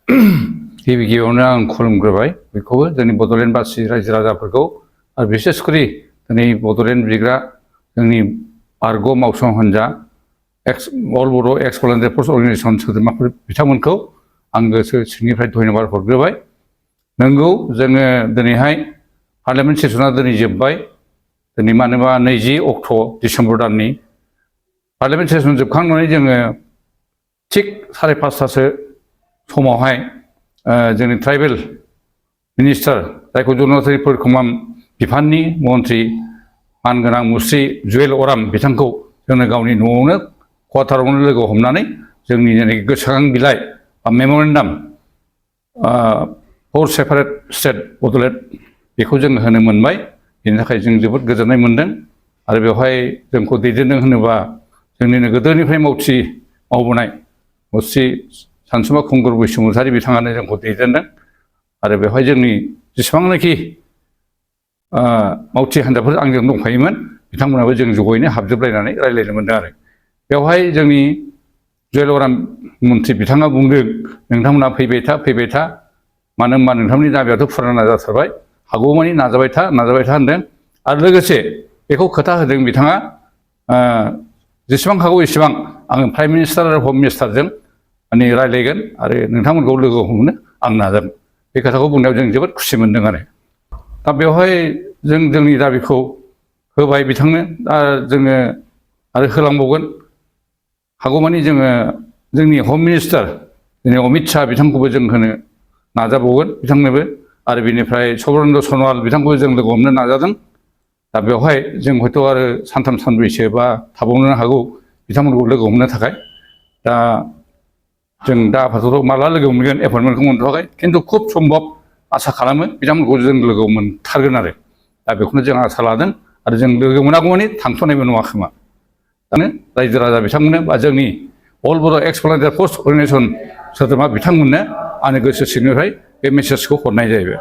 गिबि गिबियावनो आं खुलुमग्रोबाय बयखौबो जोंनि बड'लेण्ड बासि रायजो राजाफोरखौ आरो बिसेसकरि दिनै बड'लेण्ड बिग्रा जोंनि आर्ग मावसं हान्जा अल बर' एक्स भलुन्टियार फर्स अर्गानाइजेसन सोद्रोमाफोर बिथांमोनखौ आं गोसो सिंनिफ्राय धन्यबाद हरग्रोबाय। नंगौ जोङो दिनैहाय पार्लियामेन्ट सेसना दिनै जोब्बाय। दिनै मानोबा 20 अक्ट' डिसेम्बर दाननि पार्लियामेन्ट सेसन जोबखांनानै जोङो थिग 5:30टासो समावहाय जोंनि ट्राइबेल मिनिस्टार जायखौ जनजाति परिक्रमा बिफाननि मन्त्रि मानगोनां मुस्रि जुवेल अराम बिथांखौ जोङो गावनि न'आवनो कवाटारावनो लोगो हमनानै जोंनि जेनाखि गोसोखां बिलाइ बा मेम'रेन्डाम फर सेपारेट स्टेट बड'लेण्ड बेखौ जोङो होनो मोनबाय। बेनि थाखाय जों जोबोद गोजोननाय मोन्दों। आरो बेवहाय जोंखौ दैदेनदों होनोबा जोंनिनो गोदोनिफ्राय मावथि मावबोनाय मुस्रि सानसुमा खुंगुर बैसोमुसारि बिथाङानो जोंखौ दैदेनदों। आरो बेवहाय जोंनि जेसेबांनाखि मावथि हान्जाफोर आंजों दंफायोमोन बिथांमोनाबो जों जयैनो हाबजोबलायनानै रायज्लायनो मोन्दों। आरो बेवहाय जोंनि जुवेल अराम मन्त्रि बिथाङा बुंदों नोंथांमोना फैबाय था मानो होनबा नोंथांमोननि दाबियाथ' फुराना जाथारबाय हागौमानि नाजाबाय था होनदों। आरो लोगोसे बेखौ खोथा होदों बिथाङा जेसेबां हागौ एसेबां आङो प्राइम मिनिस्टार आरो हम मिनिस्टारजों माने रायज्लायगोन आरो नोंथांमोनखौ लोगो हमनो आं नाजागोन। बे खोथाखौ बुंनायाव जों जोबोद खुसि मोन्दों। आरो दा बेवहाय जों जोंनि दाबिखौ होबाय बिथांनो। दा जोङो आरो होलांबावगोन हागौमानि जोङो जोंनि हम मिनिस्टार दिनै अमित शाह बिथांखौबो जों होनो नाजाबावगोन बिथांनोबो। आरो बिनिफ्राय सर्बानन्द सन'वाल बिथांखौबो जों लोगो हमनो नाजादों। दा बेवहाय जों हयथ' आरो सानथाम सानब्रैसो बा थाबावनो हागौ बिथांमोनखौ लोगो हमनो थाखाय। दा जों दा आफादआव माला लोगो मोनगोन एपइन्टमेन्टखौ मोनथ'वाखै, खिन्थु खुब सम्भब आसा खालामो बिथांमोनखौ जों लोगो मोनथारगोन। आरो दा बेखौनो जों आसा लादों। आरो जों लोगो मोनागौमानि थांथ'नायबो नङा खोमा। दानो रायजो राजा बिथांमोननो बा जोंनि अल बर' एक्स भलुन्टियार फर्स अर्गानाइजेसन सोद्रोमा बिथांमोननो आंनि गोसो सिंनिफ्राय बे मेसेजखौ हरनाय जाहैबाय।